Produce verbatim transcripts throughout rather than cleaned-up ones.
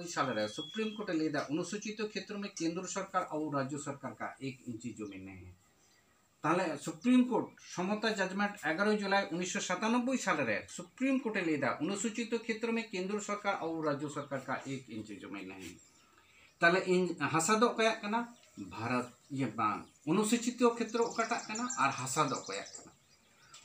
ᱥᱟᱞ ᱨᱮ supreme court ᱮ ᱞᱟᱹᱭ ᱮᱫᱟ, ᱚᱱᱩᱥᱩᱪᱤᱛ ᱠᱷᱮᱛᱨᱚ ᱢᱮ ᱠᱮᱱᱫᱨᱚ ᱥᱚᱨᱠᱟᱨ ᱟᱨ ᱨᱟᱡᱽᱡᱚ ᱥᱚᱨᱠᱟᱨ ᱠᱟ ᱮᱠ ᱤᱧᱪᱤ ᱡᱚᱢᱤᱱ ᱱᱟᱦᱤ᱾ ᱛᱟᱦᱞᱮ ᱥᱩᱯᱨᱤᱢ ᱠᱳᱨᱴ ᱥᱚᱢᱚᱛᱟ ᱡᱟᱡᱢᱮᱱᱴ ᱮᱜᱟᱨᱚ ᱡᱩᱞᱟᱭ ᱩᱱᱤᱥᱥᱚ ᱥᱟᱛᱟᱱᱚᱵᱵᱳᱭ ᱥᱟᱞ ᱨᱮ ᱥᱩᱯᱨᱤᱢ ᱠᱳᱨᱴ ᱮ ᱞᱟᱹᱭ ᱮᱫᱟ, ᱚᱱᱩᱥᱩᱪᱤᱛ ᱠᱷᱮᱛᱨᱚ ᱢᱮ ᱠᱮᱱᱫᱨᱚ ᱥᱚᱨᱠᱟᱨ ᱟᱨ ᱨᱟᱡᱽᱡᱚ ᱥᱚᱨᱠᱟᱨ ᱠᱟ ᱮᱠ ᱤᱧᱪᱤ ᱡᱚᱢᱤᱱ ᱱᱟᱦᱤ᱾ ᱛᱟᱦᱞᱮ ᱤᱧ ᱦᱟᱥᱟ ᱫᱚ ᱚᱠᱚᱭᱟᱜ ᱠᱟᱱᱟ? ᱵᱷᱟᱨᱚᱛ, ᱤᱭᱟᱹ ᱵᱟᱝ, ᱚᱱᱩᱥᱩᱪᱤᱛ ᱠᱷᱮᱛᱨᱚ ᱚᱠᱟᱴᱟᱜ ᱠᱟᱱᱟ ᱟᱨ ᱦᱟᱥᱟ ᱫᱚ ᱚᱠᱚᱭᱟᱜ ᱠᱟᱱᱟ?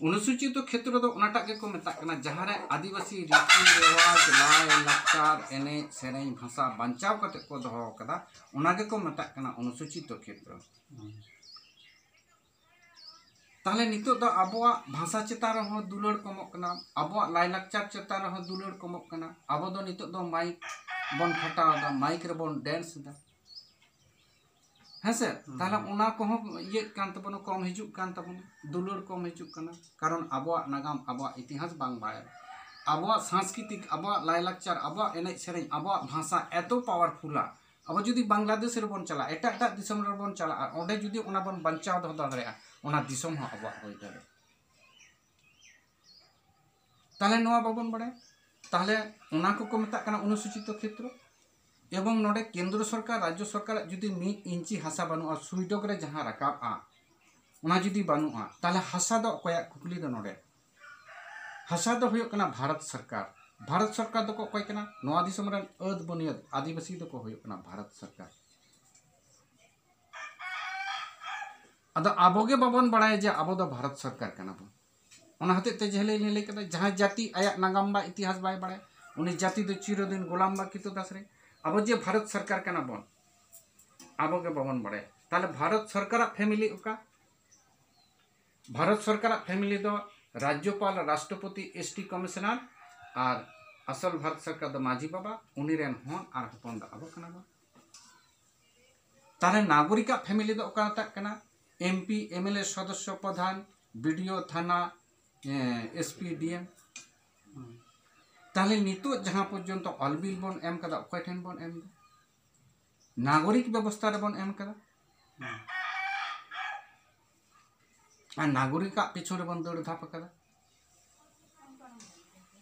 ᱚᱱᱩᱥᱩᱪᱤᱛ ᱠᱷᱮᱛᱨᱚ ᱫᱚ ᱚᱱᱟᱴᱟᱜ ᱜᱮᱠᱚ ᱢᱮᱛᱟᱜ ᱠᱟᱱᱟ, ᱡᱟᱦᱟᱸ ᱨᱮ ᱟᱹᱫᱤᱵᱟᱹᱥᱤ ᱨᱤᱛᱤ ᱨᱮᱣᱟᱡᱽ, ᱞᱟᱭ ᱞᱟᱠᱪᱟᱨ, ᱮᱱᱮᱡ ᱥᱮᱨᱮᱧ, ᱵᱷᱟᱥᱟ ᱵᱟᱧᱪᱟᱣ ᱠᱟᱛᱮ ᱠᱚ ᱫᱚᱦᱚ ᱟᱠᱟᱫᱟ, ᱚᱱᱟ ᱜᱮᱠᱚ ᱢᱮᱛᱟᱜ ᱠᱟᱱᱟ ᱚᱱᱩᱥᱩᱪᱤᱛ ᱠᱷᱮᱛᱨᱚ᱾ ᱛᱟᱦᱞᱮ ᱱᱤᱛᱚᱜ ᱫᱚ ᱟᱵᱚᱣᱟᱜ ᱵᱷᱟᱥᱟ ᱪᱮᱛᱟᱱ ᱨᱮᱦᱚᱸ ᱫᱩᱞᱟᱹᱲ ᱠᱚᱢᱚᱜ ᱠᱟᱱᱟ, ᱟᱵᱚᱣᱟᱜ ᱞᱟᱭᱞᱟᱠᱪᱟᱨ ᱪᱮᱛᱟᱱ ᱨᱮᱦᱚᱸ ᱫᱩᱞᱟᱹᱲ ᱠᱚᱢᱚᱜ ᱠᱟᱱᱟ᱾ ᱟᱵᱚ ᱫᱚ ᱱᱤᱛᱚᱜ ᱫᱚ ᱢᱟᱭᱤᱠ ᱵᱚᱱ ᱯᱷᱟᱴᱟᱣ ᱮᱫᱟ, ᱢᱟᱭᱤᱠ ᱨᱮᱵᱚᱱ ᱰᱮᱱᱥ ᱮᱫᱟ, ᱦᱮᱸᱥᱮ? ᱦᱩᱸ᱾ ᱛᱟᱦᱞᱮ ᱚᱱᱟ ᱠᱚᱦᱚᱸ ᱤᱭᱟᱹᱜ ᱠᱟᱱ ᱛᱟᱵᱚᱱᱟ, ᱠᱚᱢ ᱦᱤᱡᱩᱜ ᱠᱟᱱ ᱛᱟᱵᱚᱱᱟ, ᱫᱩᱞᱟᱹᱲ ᱠᱚᱢ ᱦᱤᱡᱩᱜ ᱠᱟᱱᱟ, ᱠᱟᱨᱚᱱ ᱟᱵᱚᱣᱟᱜ ᱱᱟᱜᱟᱢ, ᱟᱵᱚᱣᱟᱜ ᱤᱛᱤᱦᱟᱥ ᱵᱟᱝ ᱵᱟᱲᱟᱭ, ᱟᱵᱚᱣᱟᱜ ᱥᱟᱝᱥᱠᱨᱤᱛᱤᱠ, ᱟᱵᱚᱣᱟᱜ ᱞᱟᱭᱞᱟᱠᱪᱟᱨ, ᱟᱵᱚᱣᱟᱜ ᱮᱱᱮᱡ ᱥᱮᱨᱮᱧ, ᱟᱵᱚᱣᱟᱜ ᱵᱷᱟᱥᱟ ᱮᱛᱚ ᱯᱟᱣᱟᱨᱯᱷᱩᱞᱟ, ᱟᱵᱚ ᱡᱩᱫᱤ ᱵᱟᱝᱞᱟᱫᱮᱥ ᱨᱮᱵᱚᱱ ᱪᱟᱞᱟᱜᱼᱟ, ᱮᱴᱟᱜ ᱮᱴᱟᱜ ᱫᱤᱥᱚᱢ ᱨᱮᱵᱚᱱ ᱪᱟᱞᱟᱜᱼᱟ, ᱚᱸᱰᱮ ᱡᱩᱫᱤ ᱚᱱᱟ ᱵᱚᱱ ᱵᱟᱧᱪᱟᱣ ᱫᱚᱦᱚ ᱫᱟᱲᱮᱭᱟᱜᱼᱟ, ᱚᱱᱟ ᱫᱤᱥᱚᱢ ᱦᱚᱸ ᱟᱵᱚᱣᱟᱜ ᱦᱩᱭ ᱫᱟᱲᱮᱭᱟᱜᱼᱟ᱾ ᱛᱟᱦᱞᱮ ᱱᱚᱣᱟ ᱵᱟᱵᱚᱱ ᱵᱟᱲᱟᱭᱟ, ᱛᱟᱦᱞᱮ ᱚᱱᱟ ᱠᱚᱠᱚ ᱢᱮᱛᱟᱜ ᱠᱟᱱᱟ ᱚᱱᱩᱥᱩᱪᱤᱛ ᱠᱷᱮᱛᱨᱚ᱾ ᱮᱵᱚᱝ ᱱᱚᱰᱮ ᱠᱮᱱᱫᱨᱚ ᱥᱚᱨᱠᱟᱨ, ᱨᱟᱡᱽᱡᱚ ᱥᱚᱨᱠᱟᱨᱟᱜ ᱡᱩᱫᱤ ᱢᱤᱫ ᱤᱧᱪᱤ ᱦᱟᱥᱟ ᱵᱟᱹᱱᱩᱜᱼᱟ, ᱥᱩᱭᱰᱚᱠ ᱨᱮ ᱡᱟᱦᱟᱸ ᱨᱟᱠᱟᱵᱼᱟ, ᱚᱱᱟ ᱡᱩᱫᱤ ᱵᱟᱹᱱᱩᱜᱼᱟ, ᱛᱟᱦᱞᱮ ᱦᱟᱥᱟ ᱫᱚ ᱚᱠᱚᱭᱟᱜ? ᱠᱩᱠᱞᱤ ᱫᱚ ᱱᱚᱰᱮ᱾ ᱦᱟᱥᱟ ᱫᱚ ᱦᱩᱭᱩᱜ ᱠᱟᱱᱟ ᱵᱷᱟᱨᱚᱛ ᱥᱚᱨᱠᱟᱨ᱾ ᱵᱷᱟᱨᱚᱛ ᱥᱚᱨᱠᱟᱨ ᱫᱚᱠᱚ ᱚᱠᱚᱭ ᱠᱟᱱᱟ? ᱱᱚᱣᱟ ᱫᱤᱥᱚᱢ ᱨᱮᱱ ᱟᱹᱫ ᱵᱩᱱᱤᱭᱟᱹᱫ ᱟᱹᱫᱤᱵᱟᱹᱥᱤ ᱫᱚᱠᱚ ᱦᱩᱭᱩᱜ ᱠᱟᱱᱟ ᱵᱷᱟᱨᱚᱛ ᱥᱚᱨᱠᱟᱨ᱾ ᱟᱫᱚ ᱟᱵᱚ ᱜᱮ ᱵᱟᱵᱚᱱ ᱵᱟᱲᱟᱭᱟ ᱡᱮ ᱟᱵᱚ ᱫᱚ ᱵᱷᱟᱨᱚᱛ ᱥᱚᱨᱠᱟᱨ ᱠᱟᱱᱟ ᱵᱚᱱ᱾ ᱚᱱᱟ ᱦᱚᱛᱮᱡ ᱛᱮ ᱡᱮ ᱦᱤᱞᱳᱜ ᱤᱧ ᱞᱟᱹᱭ ᱠᱮᱫᱟ, ᱡᱟᱦᱟᱸᱭ ᱡᱟᱹᱛᱤ ᱟᱭᱟᱜ ᱱᱟᱜᱟᱢ ᱵᱟ ᱤᱛᱤᱦᱟᱥ ᱵᱟᱭ ᱵᱟᱲᱟᱭᱟ, ᱩᱱᱤ ᱡᱟᱹᱛᱤ ᱫᱚ ᱪᱤᱨᱚᱫᱤᱱ ᱜᱳᱞᱟᱢ ᱵᱟ ᱠᱤᱛᱚ ᱫᱟᱥ ᱨᱮ᱾ ᱟᱵᱚ ᱡᱮ ᱵᱷᱟᱨᱚᱛ ᱥᱚᱨᱠᱟᱨ ᱠᱟᱱᱟ ᱵᱚᱱ, ᱟᱵᱚ ᱜᱮ ᱵᱟᱵᱚᱱ ᱵᱟᱲᱟᱭᱟ᱾ ᱛᱟᱦᱞᱮ ᱵᱷᱟᱨᱚᱛ ᱥᱚᱨᱠᱟᱨᱟᱜ ᱯᱷᱮᱢᱤᱞᱤ ᱚᱠᱟ? ᱵᱷᱟᱨᱚᱛ ᱥᱚᱨᱠᱟᱨᱟᱜ ᱯᱷᱮᱢᱤᱞᱤ ᱫᱚ ᱨᱟᱡᱽᱡᱚᱯᱟᱞ, ᱨᱟᱥᱴᱨᱚᱯᱚᱛᱤ, ᱮᱥ ᱴᱤ ᱠᱚᱢᱤᱥᱚᱱᱟᱨ ᱟᱨ ᱟᱥᱚᱞ ᱵᱷᱟᱨᱚᱛ ᱥᱚᱨᱠᱟᱨ ᱫᱚ ᱢᱟᱹᱡᱷᱤ ᱵᱟᱵᱟ, ᱩᱱᱤ ᱨᱮᱱ ᱦᱚᱱ ᱟᱨ ᱦᱚᱯᱚᱱ ᱫᱚ ᱟᱵᱚ ᱠᱟᱱᱟ ᱵᱚᱱ᱾ ᱛᱟᱦᱞᱮ ᱱᱟᱜᱚᱨᱤᱠᱟᱜ ᱯᱷᱮᱢᱤᱞᱤ ᱫᱚ ᱚᱠᱟᱴᱟᱜ ᱠᱟᱱᱟ? M P, M L A, ᱥᱚᱫᱚᱥᱥᱚ, ᱯᱨᱚᱫᱷᱟᱱ, ᱵᱤ ᱰᱤ ᱳ, ᱛᱷᱟᱱᱟ, ᱮᱥ ᱯᱤ, ᱰᱤ ᱮᱢ᱾ ᱛᱟᱦᱞᱮ ᱱᱤᱛᱚᱜ ᱡᱟᱦᱟᱸ ᱯᱚᱨᱡᱚᱱᱛᱚ ᱚᱞ ᱵᱤᱞ ᱵᱚᱱ ᱮᱢ ᱠᱟᱫᱟ, ᱚᱠᱚᱭ ᱴᱷᱮᱱ ᱵᱚᱱ ᱮᱢ ᱫᱟ? ᱱᱟᱜᱚᱨᱤᱠ ᱵᱮᱵᱚᱥᱛᱷᱟ ᱨᱮᱵᱚᱱ ᱮᱢ ᱠᱟᱫᱟ᱾ ᱟᱨ ᱱᱟᱜᱚᱨᱤᱠᱟᱜ ᱯᱤᱪᱷᱚᱱ ᱨᱮᱵᱚᱱ ᱫᱟᱹᱲ ᱫᱷᱟᱯ ᱠᱟᱫᱟ᱾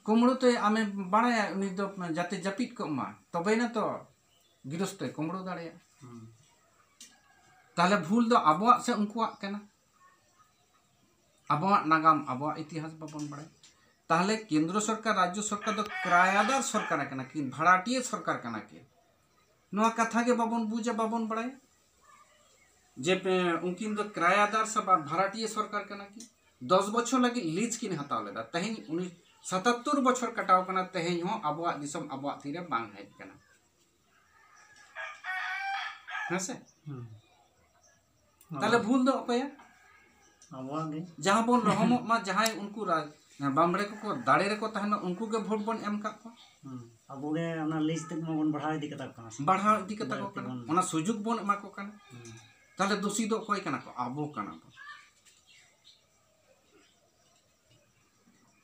ᱠᱩᱢᱵᱽᱲᱩ ᱛᱮ ᱟᱢᱮ ᱵᱟᱲᱟᱭᱟ, ᱩᱱᱤ ᱫᱚ ᱡᱟᱛᱮ ᱡᱟᱹᱯᱤᱫ ᱠᱚᱜ ᱢᱟ, ᱛᱚᱵᱮᱭᱮᱱᱟ ᱛᱚ ᱜᱤᱨᱚᱥᱛᱚᱭ ᱠᱩᱢᱵᱽᱲᱩ ᱫᱟᱲᱮᱭᱟᱜᱼᱟ᱾ ᱦᱩᱸ᱾ ᱛᱟᱦᱞᱮ ᱵᱷᱩᱞ ᱫᱚ ᱟᱵᱚᱣᱟᱜ ᱥᱮ ᱩᱱᱠᱩᱣᱟᱜ ᱠᱟᱱᱟ? ᱟᱵᱚᱣᱟᱜ ᱱᱟᱜᱟᱢ, ᱟᱵᱚᱣᱟᱜ ᱤᱛᱤᱦᱟᱥ ᱵᱟᱵᱚᱱ ᱵᱟᱲᱟᱭᱟ᱾ ᱛᱟᱦᱞᱮ ᱠᱮᱱᱫᱨᱚ ᱥᱚᱨᱠᱟᱨ, ᱨᱟᱡᱽᱡᱚ ᱥᱚᱨᱠᱟᱨ ᱫᱚ ᱠᱨᱟᱭᱟᱫᱟᱨ ᱥᱚᱨᱠᱟᱨ ᱠᱟᱱᱟ ᱠᱤᱱ, ᱵᱷᱟᱲᱟᱴᱤᱭᱟᱹ ᱥᱚᱨᱠᱟᱨ ᱠᱟᱱᱟ ᱠᱤᱱ᱾ ᱱᱚᱣᱟ ᱠᱟᱛᱷᱟ ᱜᱮ ᱵᱟᱵᱚᱱ ᱵᱩᱡᱟ, ᱵᱟᱵᱚᱱ ᱵᱟᱲᱟᱭᱟ ᱡᱮ, ᱮ, ᱩᱱᱠᱤᱱ ᱫᱚ ᱠᱨᱟᱭᱟᱫᱟᱨ ᱥᱮ ᱵᱟ-, ᱵᱷᱟᱲᱟᱴᱤᱭᱟᱹ ᱥᱚᱨᱠᱟᱨ ᱠᱟᱱᱟ ᱠᱤᱱ᱾ ᱫᱚᱥ ᱵᱚᱪᱷᱚᱨ ᱞᱟᱹᱜᱤᱫ ᱞᱤᱡᱽ ᱠᱤᱱ ᱦᱟᱛᱟᱣ ᱞᱮᱫᱟ᱾ ᱛᱮᱦᱮᱧ ᱩᱱᱤ ᱥᱟᱛᱟᱛᱛᱳᱨ ᱵᱚᱪᱷᱚᱨ ᱠᱟᱴᱟᱣ ᱠᱟᱱᱟ, ᱛᱮᱦᱮᱧ ᱦᱚᱸ ᱟᱵᱚᱣᱟᱜ ᱫᱤᱥᱚᱢ ᱟᱵᱚᱣᱟᱜ ᱛᱤᱨᱮ ᱵᱟᱝ ᱦᱮᱡ ᱠᱟᱱᱟ᱾ ᱦᱮᱸ ᱥᱮ? ᱦᱩᱸ᱾ ᱛᱟᱦᱞᱮ ᱵᱷᱩᱞ ᱫᱚ ᱚᱠᱚᱭᱟ? ᱟᱵᱚᱣᱟᱜ ᱜᱮ᱾ ᱡᱟᱦᱟᱸ ᱵᱚᱱ ᱞᱚᱦᱚᱢᱚᱜ ᱢᱟ, ᱡᱟᱦᱟᱸᱭ ᱩᱱᱠᱩ ᱨᱟᱡᱽ-, ᱵᱟᱢᱲᱮ ᱠᱚᱠᱚ ᱫᱟᱲᱮ ᱨᱮᱠᱚ ᱛᱟᱦᱮᱱ ᱢᱟ, ᱩᱱᱠᱩ ᱜᱮ ᱵᱷᱳᱴ ᱵᱚᱱ ᱮᱢ ᱠᱟᱜ ᱠᱚᱣᱟ᱾ ᱦᱩᱸ᱾ ᱟᱵᱚ ᱜᱮ ᱚᱱᱟ ᱞᱤᱡᱽ ᱛᱮᱫ ᱢᱟᱵᱚᱱ ᱵᱟᱲᱦᱟᱣ ᱤᱫᱤ ᱠᱟᱛᱟ ᱠᱚ ᱠᱟᱱᱟ ᱥᱮ᱾ ᱵᱟᱲᱦᱟᱣ ᱤᱫᱤ ᱠᱟᱛᱟ ᱠᱚ ᱵᱟᱹᱲᱛᱤ ᱠᱟᱱᱟ, ᱵᱚᱱ ᱚᱱᱟ ᱥᱩᱡᱳᱜᱽ ᱵᱚᱱ ᱮᱢᱟ ᱠᱚ ᱠᱟᱱᱟ᱾ ᱦᱩᱸ᱾ ᱛᱟᱦᱞᱮ ᱫᱳᱥᱤ ᱫᱚ ᱚᱠᱚᱭ ᱠᱟᱱᱟ ᱠᱚ? ᱟᱵᱚ ᱠᱟᱱᱟ ᱵᱚᱱ᱾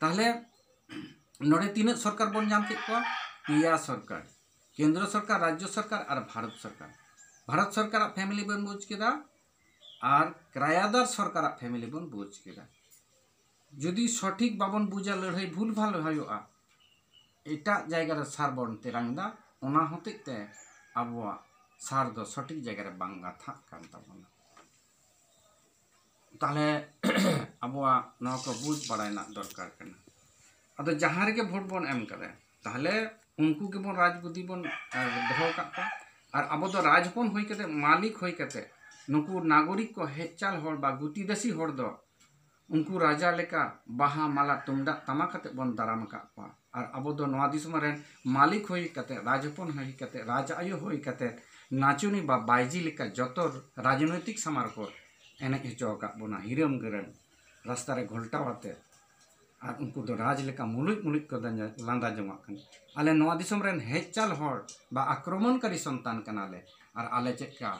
ᱛᱟᱦᱞᱮ ᱱᱚᱰᱮ ᱛᱤᱱᱟᱹᱜ ᱥᱚᱨᱠᱟᱨ ᱵᱚᱱ ᱧᱟᱢ ᱠᱮᱫ ᱠᱚᱣᱟ? ᱯᱮᱭᱟ ᱥᱚᱨᱠᱟᱨ, ᱠᱮᱱᱫᱨᱚ ᱥᱚᱨᱠᱟᱨ, ᱨᱟᱡᱽᱡᱚ ᱥᱚᱨᱠᱟᱨ ᱟᱨ ᱵᱷᱟᱨᱚᱛ ᱥᱚᱨᱠᱟᱨ᱾ ᱵᱷᱟᱨᱚᱛ ᱥᱚᱨᱠᱟᱨᱟᱜ ᱯᱷᱮᱢᱤᱞᱤ ᱵᱚᱱ ᱵᱩᱡᱽ ᱠᱮᱫᱟ, ᱟᱨ ᱠᱨᱟᱭᱟᱫᱟᱨ ᱥᱚᱨᱠᱟᱨᱟᱜ ᱯᱷᱮᱢᱤᱞᱤ ᱵᱚᱱ ᱵᱩᱡᱽ ᱠᱮᱫᱟ᱾ ᱡᱩᱫᱤ ᱥᱚᱴᱷᱤᱠ ᱵᱟᱵᱚᱱ ᱵᱩᱡᱟ, ᱞᱟᱹᱲᱦᱟᱹᱭ ᱵᱷᱩᱞ ᱵᱷᱟᱞ ᱦᱩᱭᱩᱜᱼᱟ, ᱮᱴᱟᱜ ᱡᱟᱭᱜᱟ ᱨᱮ ᱥᱟᱨ ᱵᱚᱱ ᱛᱮᱨᱟᱝ ᱮᱫᱟ, ᱚᱱᱟ ᱦᱚᱛᱮᱡ ᱛᱮ ᱟᱵᱚᱣᱟᱜ ᱥᱟᱨ ᱫᱚ ᱥᱚᱴᱷᱤᱠ ᱡᱟᱭᱜᱟ ᱨᱮ ᱵᱟᱝ ᱜᱟᱛᱷᱟᱜ ᱠᱟᱱ ᱛᱟᱵᱚᱱᱟ᱾ ᱛᱟᱦᱞᱮ ᱟᱵᱚᱣᱟᱜ ᱱᱚᱣᱟ ᱠᱚ ᱵᱩᱡᱽ ᱵᱟᱲᱟᱭ ᱨᱮᱱᱟᱜ ᱫᱚᱨᱠᱟᱨ ᱠᱟᱱᱟ᱾ ᱟᱫᱚ ᱡᱟᱦᱟᱸ ᱨᱮᱜᱮ ᱵᱷᱳᱴ ᱵᱚᱱ ᱮᱢ ᱠᱟᱫᱟ, ᱛᱟᱦᱞᱮ ᱩᱱᱠᱩ ᱜᱮᱵᱚᱱ ᱨᱟᱡᱽ ᱜᱚᱫᱤ ᱵᱚᱱ, ᱮ, ᱫᱚᱦᱚ ᱟᱠᱟᱫ ᱠᱚᱣᱟ᱾ ᱟᱨ ᱟᱵᱚ ᱫᱚ ᱨᱟᱡᱽ ᱦᱚᱯᱚᱱ ᱦᱩᱭ ᱠᱟᱛᱮ, ᱢᱟᱹᱞᱤᱠ ᱦᱩᱭ ᱠᱟᱛᱮ, ᱱᱩᱠᱩ ᱱᱟᱜᱚᱨᱤᱠ ᱠᱚ, ᱦᱮᱡ ᱪᱟᱞ ᱦᱚᱲ ᱵᱟ ᱜᱩᱛᱤ ᱫᱟᱹᱥᱤ ᱦᱚᱲ ᱫᱚ ᱩᱱᱠᱩ ᱨᱟᱡᱟ ᱞᱮᱠᱟ ᱵᱟᱦᱟ ᱢᱟᱞᱟ ᱛᱩᱢᱫᱟᱜ ᱴᱟᱢᱟᱠ ᱠᱟᱛᱮ ᱵᱚᱱ ᱫᱟᱨᱟᱢ ᱟᱠᱟᱫ ᱠᱚᱣᱟ᱾ ᱟᱨ ᱟᱵᱚ ᱫᱚ ᱱᱚᱣᱟ ᱫᱤᱥᱚᱢ ᱨᱮᱱ ᱢᱟᱹᱞᱤᱠ ᱦᱩᱭ ᱠᱟᱛᱮ, ᱨᱟᱡᱽ ᱦᱚᱯᱚᱱ ᱦᱩᱭ ᱠᱟᱛᱮ, ᱨᱟᱡᱽ ᱟᱭᱳ ᱦᱩᱭ ᱠᱟᱛᱮ, ᱱᱟᱪᱚᱱᱤ ᱵᱟ ᱵᱟᱭᱡᱤ ᱞᱮᱠᱟ ᱡᱚᱛᱚ ᱨᱟᱡᱽᱱᱳᱭᱛᱤᱠ ᱥᱟᱢᱟᱨ ᱠᱚ ᱮᱱᱮᱡ ᱦᱚᱪᱚ ᱟᱠᱟᱫ ᱵᱚᱱᱟ, ᱦᱤᱨᱟᱹᱢ ᱜᱟᱹᱨᱟᱹᱢ ᱨᱟᱥᱛᱟ ᱨᱮ ᱜᱷᱚᱞᱴᱟᱣ ᱟᱛᱮ᱾ ᱟᱨ ᱩᱱᱠᱩ ᱫᱚ ᱨᱟᱡᱽ ᱞᱮᱠᱟ ᱢᱩᱞᱩᱡ ᱢᱩᱞᱩᱡ ᱠᱚ ᱫᱟᱧᱟ-, ᱞᱟᱸᱫᱟ ᱡᱚᱝᱟᱜ ᱠᱟᱱᱟ᱾ ᱟᱞᱮ ᱱᱚᱣᱟ ᱫᱤᱥᱚᱢ ᱨᱮᱱ ᱦᱮᱡ ᱪᱟᱞ ᱦᱚᱲ ᱵᱟ ᱟᱠᱨᱚᱢᱚᱱᱠᱟᱨᱤ ᱥᱚᱱᱛᱟᱱ ᱠᱟᱱᱟᱞᱮ, ᱟᱨ ᱟᱞᱮ ᱪᱮᱫ ᱞᱮᱠᱟ,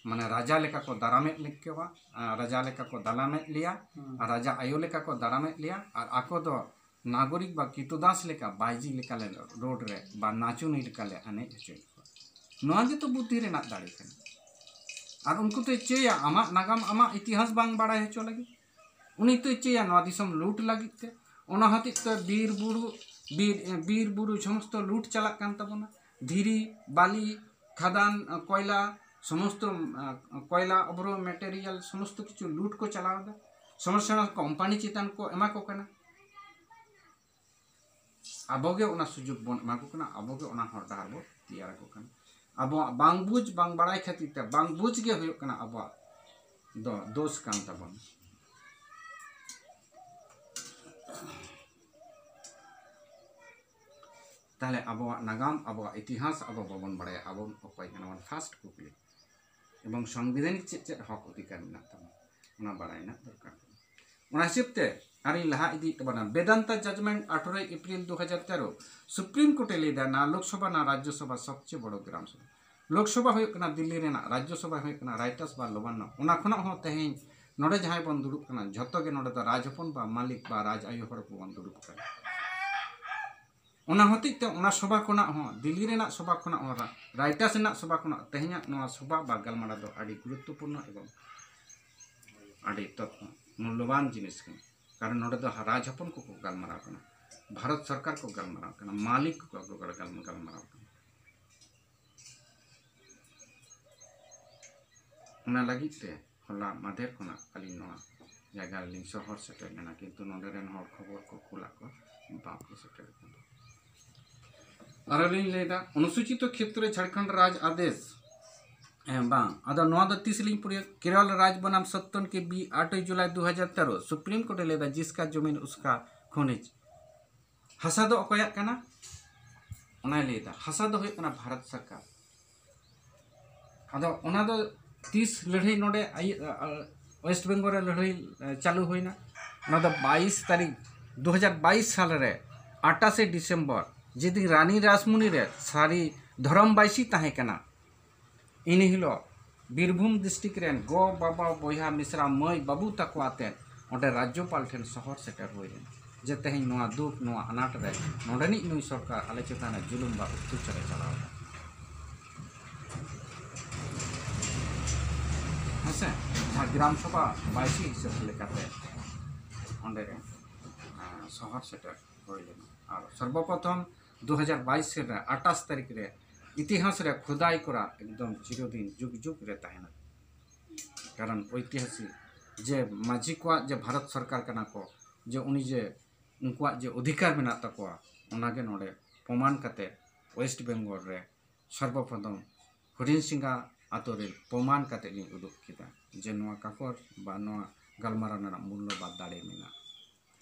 ᱢᱟᱱᱮ, ᱨᱟᱡᱟ ᱞᱮᱠᱟ ᱠᱚ ᱫᱟᱨᱟᱢᱮᱫ ᱞᱮ ᱠᱚᱣᱟ, ᱟᱨ ᱨᱟᱡᱟ ᱞᱮᱠᱟ ᱠᱚ ᱫᱟᱨᱟᱢᱮᱫ ᱞᱮᱭᱟ, ᱦᱩᱸ᱾ ᱟᱨ ᱨᱟᱡᱟ ᱟᱭᱳ ᱞᱮᱠᱟ ᱠᱚ ᱫᱟᱨᱟᱢᱮᱫ ᱞᱮᱭᱟ, ᱟᱨ ᱟᱠᱚ ᱫᱚ ᱱᱟᱜᱚᱨᱤᱠ ᱵᱟ ᱠᱤᱛᱩᱫᱟᱥ ᱞᱮᱠᱟ ᱵᱟᱭᱡᱤ ᱞᱮᱠᱟ ᱞᱮ ᱨᱳᱰ ᱨᱮ ᱵᱟ ᱱᱟᱪᱚᱱᱤ ᱞᱮᱠᱟ ᱞᱮ ᱮᱱᱮᱡ ᱦᱚᱪᱚᱭᱮᱫ ᱠᱚᱣᱟ᱾ ᱱᱚᱣᱟ ᱜᱮᱛᱚ ᱵᱩᱫᱽᱫᱷᱤ ᱨᱮᱱᱟᱜ ᱫᱟᱲᱮ ᱠᱟᱱᱟ᱾ ᱟᱨ ᱩᱱᱠᱩ ᱫᱚᱭ ᱪᱟᱹᱭᱟ ᱟᱢᱟᱜ ᱱᱟᱜᱟᱢ, ᱟᱢᱟᱜ ᱤᱛᱤᱦᱟᱥ ᱵᱟᱝ ᱵᱟᱲᱟᱭ ᱦᱚᱪᱚ ᱞᱟᱹᱜᱤᱫ᱾ ᱩᱱᱤ ᱫᱚᱭ ᱪᱟᱹᱭᱟ ᱱᱚᱣᱟ ᱫᱤᱥᱚᱢ ᱞᱩᱴ ᱞᱟᱹᱜᱤᱫ ᱛᱮ᱾ ᱚᱱᱟ ᱦᱚᱛᱮᱡ ᱛᱮ ᱵᱤᱨ ᱵᱩᱨᱩ, ᱵᱤᱨ, ᱵᱤᱨ ᱵᱩᱨᱩ ᱥᱚᱢᱚᱥᱛᱚ ᱞᱩᱴ ᱪᱟᱞᱟᱜ ᱠᱟᱱ ᱛᱟᱵᱚᱱᱟ᱾ ᱫᱷᱤᱨᱤ, ᱵᱟᱞᱤ, ᱠᱷᱟᱫᱟᱱ, ᱠᱚᱭᱞᱟ, ᱥᱚᱢᱚᱥᱛᱚ, ᱠᱚᱭᱞᱟ, ᱚᱵᱷᱨᱚ ᱢᱮᱴᱮᱨᱤᱭᱟᱞ, ᱥᱚᱢᱚᱥᱛᱚ ᱠᱤᱪᱷᱩ ᱞᱩᱴ ᱠᱚ ᱪᱟᱞᱟᱣ ᱮᱫᱟ᱾ ᱥᱮᱬᱟ ᱥᱮᱬᱟ ᱠᱳᱢᱯᱟᱱᱤ ᱪᱮᱛᱟᱱ ᱠᱚ ᱮᱢᱟ ᱠᱚ ᱠᱟᱱᱟ᱾ ᱟᱵᱚ ᱜᱮ ᱚᱱᱟ ᱥᱩᱡᱳᱜᱽ ᱵᱚᱱ ᱮᱢᱟ ᱠᱚ ᱠᱟᱱᱟ, ᱟᱵᱚ ᱜᱮ ᱚᱱᱟ ᱦᱚᱨ ᱰᱟᱦᱟᱨ ᱵᱚᱱ ᱛᱮᱭᱟᱨ ᱟᱠᱚ ᱠᱟᱱᱟ᱾ ᱟᱵᱚᱣᱟᱜ ᱵᱟᱝ ᱵᱩᱡᱽ, ᱵᱟᱝ ᱵᱟᱲᱟᱭ ᱠᱷᱟᱹᱛᱤᱨ ᱛᱮ, ᱵᱟᱝ ᱵᱩᱡᱽ ᱜᱮ ᱦᱩᱭᱩᱜ ᱠᱟᱱᱟ ᱟᱵᱚᱣᱟᱜ ᱫᱚ ᱫᱳᱥ ᱠᱟᱱ ᱛᱟᱵᱚᱱᱟ᱾ ᱛᱟᱦᱞᱮ ᱟᱵᱚᱣᱟᱜ ᱱᱟᱜᱟᱢ, ᱟᱵᱚᱣᱟᱜ ᱤᱛᱤᱦᱟᱥ ᱟᱵᱚ ᱵᱟᱵᱚᱱ ᱵᱟᱲᱟᱭᱟ, ᱟᱵᱚ ᱚᱠᱚᱭ ᱠᱟᱱᱟ ᱵᱚᱱ? ᱯᱷᱟᱥᱴ ᱠᱩᱠᱞᱤ᱾ ᱮᱵᱚᱝ ᱥᱚᱝᱵᱤᱫᱷᱟᱱᱤᱠ ᱪᱮᱫ ᱪᱮᱫ ᱦᱚᱠ ᱚᱫᱷᱤᱠᱟᱨ ᱢᱮᱱᱟᱜ ᱛᱟᱵᱚᱱᱟ, ᱚᱱᱟ ᱵᱟᱲᱟᱭ ᱨᱮᱱᱟᱜ ᱫᱚᱨᱠᱟᱨ ᱠᱟᱱᱟ᱾ ᱚᱱᱟ ᱦᱤᱥᱟᱹᱵ ᱛᱮ ᱟᱨᱤᱧ ᱞᱟᱦᱟ ᱤᱫᱤᱭᱮᱫ ᱛᱟᱵᱚᱱᱟ, ᱵᱮᱫᱟᱱᱛᱟ ᱡᱟᱡᱽᱢᱮᱱᱴ ᱟᱴᱷᱨᱚᱭ ᱮᱯᱨᱤᱞ ᱫᱩ ᱦᱟᱡᱟᱨ ᱛᱮᱨᱚ, ᱥᱩᱯᱨᱤᱢ ᱠᱳᱨᱴ ᱮ ᱞᱟᱹᱭ ᱮᱫᱟ, ᱱᱟ ᱞᱳᱠᱥᱚᱵᱷᱟ ᱱᱟ ᱨᱟᱡᱽᱡᱚᱥᱚᱵᱷᱟ ᱥᱚᱵᱪᱮᱭᱮ ᱵᱚᱲᱚ ᱜᱨᱟᱢ ᱥᱚᱵᱷᱟ᱾ ᱞᱳᱠᱥᱚᱵᱷᱟ ᱦᱩᱭᱩᱜ ᱠᱟᱱᱟ ᱫᱤᱞᱞᱤ ᱨᱮᱱᱟᱜ, ᱨᱟᱡᱽᱡᱚᱥᱚᱵᱷᱟ ᱦᱩᱭᱩᱜ ᱠᱟᱱᱟ ᱨᱟᱭᱴᱟᱥ ᱵᱟ ᱞᱚᱵᱟᱱᱱᱚ᱾ ᱚᱱᱟ ᱠᱷᱚᱱᱟᱜ ᱦᱚᱸ ᱛᱮᱦᱮᱧ ᱱᱚᱰᱮ ᱡᱟᱦᱟᱸᱭ ᱵᱚᱱ ᱫᱩᱲᱩᱵ ᱠᱟᱱᱟ, ᱡᱷᱚᱛᱚ ᱜᱮ ᱱᱚᱰᱮ ᱫᱚ ᱨᱟᱡᱽ ᱦᱚᱯᱚᱱ ᱵᱟ ᱢᱟᱹᱞᱤᱠ ᱵᱟ ᱨᱟᱡᱽ ᱟᱭᱳ ᱦᱚᱲ ᱠᱚᱵᱚᱱ ᱫᱩᱲᱩᱵ ᱠᱟᱱᱟ᱾ ᱚᱱᱟ ᱦᱚᱛᱮᱡ ᱛᱮ ᱚᱱᱟ ᱥᱚᱵᱷᱟ ᱠᱷᱚᱱᱟᱜ ᱦᱚᱸ, ᱫᱤᱞᱞᱤ ᱨᱮᱱᱟᱜ ᱥᱚᱵᱷᱟ ᱠᱷᱚᱱᱟᱜ ᱦᱚᱸ, ᱨᱟ-, ᱨᱟᱭᱴᱟᱥ ᱨᱮᱱᱟᱜ ᱥᱚᱵᱷᱟ ᱠᱷᱚᱱᱟᱜ ᱛᱮᱦᱮᱧᱟᱜ ᱱᱚᱣᱟ ᱥᱚᱵᱷᱟ ᱵᱟ ᱜᱟᱞᱢᱟᱨᱟᱣ ᱫᱚ ᱟᱹᱰᱤ ᱜᱩᱨᱩᱛᱛᱚᱯᱩᱨᱱᱚ ᱮᱵᱚᱝ ᱟᱹᱰᱤ ᱛᱚᱛ-, ᱢᱩᱞᱞᱚᱵᱟᱱ ᱡᱤᱱᱤᱥ ᱠᱟᱱᱟ᱾ ᱠᱟᱨᱚᱱ ᱱᱚᱰᱮ ᱫᱚ ᱨᱟᱡᱽ ᱦᱚᱯᱚᱱ ᱠᱚᱠᱚ ᱜᱟᱞᱢᱟᱨᱟᱣ ᱠᱟᱱᱟ, ᱵᱷᱟᱨᱚᱛ ᱥᱚᱨᱠᱟᱨ ᱠᱚ ᱜᱟᱞᱢᱟᱨᱟᱣ ᱠᱟᱱᱟ, ᱢᱟᱹᱞᱤᱠ ᱠᱚᱠᱚ ᱜᱟᱞ-, ᱜᱟᱞᱢᱟᱨᱟᱣ ᱠᱟᱱᱟ᱾ ᱚᱱᱟ ᱞᱟᱹᱜᱤᱫ ᱛᱮ ᱦᱚᱞᱟ ᱢᱟᱫᱷᱮᱨ ᱠᱷᱚᱱᱟᱜ ᱟᱹᱞᱤᱧ ᱱᱚᱣᱟ ᱡᱟᱭᱜᱟ ᱨᱮᱞᱤᱧ ᱥᱚᱦᱚᱨ ᱥᱮᱴᱮᱨ ᱞᱮᱱᱟ, ᱠᱤᱱᱛᱩ ᱱᱚᱰᱮ ᱨᱮᱱ ᱦᱚᱲ ᱠᱷᱚᱵᱚᱨ ᱠᱚ ᱠᱩᱞᱟᱜ ᱠᱚ ᱵᱟᱝᱠᱚ ᱥᱮᱴᱮᱨ ᱠᱟᱱᱟ᱾ ᱟᱨᱚ ᱞᱤᱧ ᱞᱟᱹᱭᱫᱟ, ᱚᱱᱩᱥᱩᱪᱤᱛ ᱠᱷᱮᱛᱨᱚ ᱡᱷᱟᱲᱠᱷᱚᱸᱰ ᱨᱟᱡᱽ ᱟᱫᱮᱥ, ᱦᱮᱸ, ᱵᱟᱝ, ᱟᱫᱚ ᱱᱚᱣᱟ ᱫᱚ ᱛᱤᱥ ᱞᱤᱧ ᱯᱩᱨᱟᱹᱭᱟ? ᱠᱮᱨᱚᱞ ᱨᱟᱡᱽ ᱵᱚᱱᱟᱢ ᱥᱚᱛᱛᱚᱱ ᱠᱮ ᱵᱤ ᱟᱴ ᱡᱩᱞᱟᱭ ᱫᱩ ᱦᱟᱡᱟᱨ ᱛᱮᱨᱚ, ᱥᱩᱯᱨᱤᱢ ᱠᱳᱨᱴ ᱮ ᱞᱟᱹᱭᱫᱟ, ᱡᱤᱥᱠᱟ ᱡᱚᱢᱤᱱ ᱩᱥᱠᱟ ᱠᱷᱚᱱᱤᱡᱽ᱾ ᱦᱟᱥᱟ ᱫᱚ ᱚᱠᱚᱭᱟᱜ ᱠᱟᱱᱟ? ᱚᱱᱟᱭ ᱞᱟᱹᱭᱫᱟ, ᱦᱟᱥᱟ ᱫᱚ ᱦᱩᱭᱩᱜ ᱠᱟᱱᱟ ᱵᱷᱟᱨᱚᱛ ᱥᱚᱨᱠᱟᱨ᱾ ᱟᱫᱚ ᱚᱱᱟ ᱫᱚ ᱛᱤᱥ ᱞᱟᱹᱲᱦᱟᱹᱭ ᱱᱚᱰᱮ ᱟᱭ-, ᱟ, ᱟ, ᱳᱭᱮᱥᱴ ᱵᱮᱝᱜᱚᱞ ᱨᱮ ᱞᱟᱹᱲᱦᱟᱹᱭ, ᱮ, ᱪᱟᱹᱞᱩ ᱦᱩᱭᱱᱟ? ᱚᱱᱟ ᱫᱚ ᱵᱟᱭᱤᱥ ᱛᱟᱹᱨᱤᱠᱷ ᱫᱩ ᱦᱟᱡᱟᱨ ᱵᱟᱭᱤᱥ ᱥᱟᱞ ᱨᱮ, ᱟᱴᱷᱟᱥᱮ ᱰᱤᱥᱮᱢᱵᱚᱨ, ᱡᱮᱫᱤᱱ ᱨᱟᱱᱤ ᱨᱟᱥᱢᱩᱱᱤ ᱨᱮ ᱥᱟᱹᱨᱤ ᱫᱷᱚᱨᱚᱢ ᱵᱟᱭᱥᱤ ᱛᱟᱦᱮᱸ ᱠᱟᱱᱟ᱾ ᱤᱱᱟᱹ ᱦᱤᱞᱳᱜ ᱵᱤᱨᱵᱷᱩᱢ ᱰᱤᱥᱴᱨᱤᱠᱴ ᱨᱮᱱ ᱜᱚ, ᱵᱟᱵᱟ, ᱵᱚᱭᱦᱟ, ᱢᱤᱥᱨᱟ, ᱢᱟᱹᱭ, ᱵᱟᱹᱵᱩ ᱛᱟᱠᱚ ᱟᱛᱮᱫ ᱚᱸᱰᱮ ᱨᱟᱡᱽᱡᱚᱯᱟᱞ ᱴᱷᱮᱱ ᱥᱚᱦᱚᱨ ᱥᱮᱴᱮᱨ ᱦᱩᱭ ᱞᱮᱱᱟ, ᱡᱮ ᱛᱮᱦᱮᱧ ᱱᱚᱣᱟ ᱫᱩᱠ, ᱱᱚᱣᱟ ᱟᱱᱟᱴ ᱨᱮ ᱱᱚᱰᱮᱱᱤᱡ ᱱᱩᱭ ᱥᱚᱨᱠᱟᱨ ᱟᱞᱮ ᱪᱮᱛᱟᱱ ᱨᱮ ᱡᱩᱞᱩᱢ ᱵᱟ ᱚᱛᱛᱟᱪᱟᱨᱮ ᱪᱟᱞᱟᱣ ᱮᱫᱟ᱾ ᱦᱮᱸᱥᱮ? ᱡᱟᱦᱟᱸ ᱜᱨᱟᱢ ᱥᱚᱵᱷᱟ ᱵᱟᱭᱥᱤ ᱦᱤᱥᱟᱹᱵ ᱞᱮᱠᱟᱛᱮ ᱚᱸᱰᱮ ᱨᱮ, ᱟᱸ, ᱥᱚᱦᱚᱨ ᱥᱮᱴᱮᱨ ᱦᱩᱭ ᱞᱮᱱᱟ᱾ ᱟᱨ ᱥᱚᱨᱵᱚᱯᱨᱚᱛᱷᱚᱢ ᱫᱩ ᱦᱟᱡᱟᱨ ᱵᱟᱭᱤᱥ ᱨᱮ ᱟᱴᱷᱟᱥ ᱛᱟᱹᱨᱤᱠᱷ ᱨᱮ ᱤᱛᱤᱦᱟᱥ ᱨᱮ ᱠᱷᱩᱫᱟᱭ ᱠᱚᱨᱟ ᱮᱠᱫᱚᱢ ᱪᱤᱨᱚᱫᱤᱱ ᱡᱩᱜᱽ ᱡᱩᱜᱽ ᱨᱮ ᱛᱟᱦᱮᱱᱟ᱾ ᱠᱟᱨᱚᱱ ᱳᱭᱛᱤᱦᱟᱥᱤᱠ ᱡᱮ ᱢᱟᱹᱡᱷᱤ ᱠᱚᱣᱟᱜ ᱡᱮ ᱵᱷᱟᱨᱚᱛ ᱥᱚᱨᱠᱟᱨ ᱠᱟᱱᱟ ᱠᱚ, ᱡᱮ ᱩᱱᱤ ᱡᱮ ᱩᱱᱠᱩᱣᱟᱜ ᱡᱮ ᱚᱫᱷᱤᱠᱟᱨ ᱢᱮᱱᱟᱜ ᱛᱟᱠᱚᱣᱟ, ᱚᱱᱟᱜᱮ ᱱᱚᱰᱮ ᱯᱨᱚᱢᱟᱱ ᱠᱟᱛᱮ ᱳᱭᱮᱥᱴ ᱵᱮᱝᱜᱚᱞ ᱨᱮ ᱥᱚᱨᱵᱚᱯᱨᱚᱛᱷᱚᱢ ᱦᱩᱰᱤᱧ ᱥᱤᱝᱜᱟ ᱟᱛᱳ ᱨᱮ ᱯᱨᱚᱢᱟᱱ ᱠᱟᱛᱮ ᱞᱤᱧ ᱩᱫᱩᱜ ᱠᱮᱫᱟ ᱡᱮ ᱱᱚᱣᱟ ᱠᱟᱠᱚᱨ ᱵᱟ ᱱᱚᱣᱟ ᱜᱟᱞᱢᱟᱨᱟᱣ ᱨᱮᱱᱟᱜ ᱢᱩᱞᱞᱚ ᱵᱟ ᱫᱟᱲᱮ ᱢᱮᱱᱟᱜᱼᱟ᱾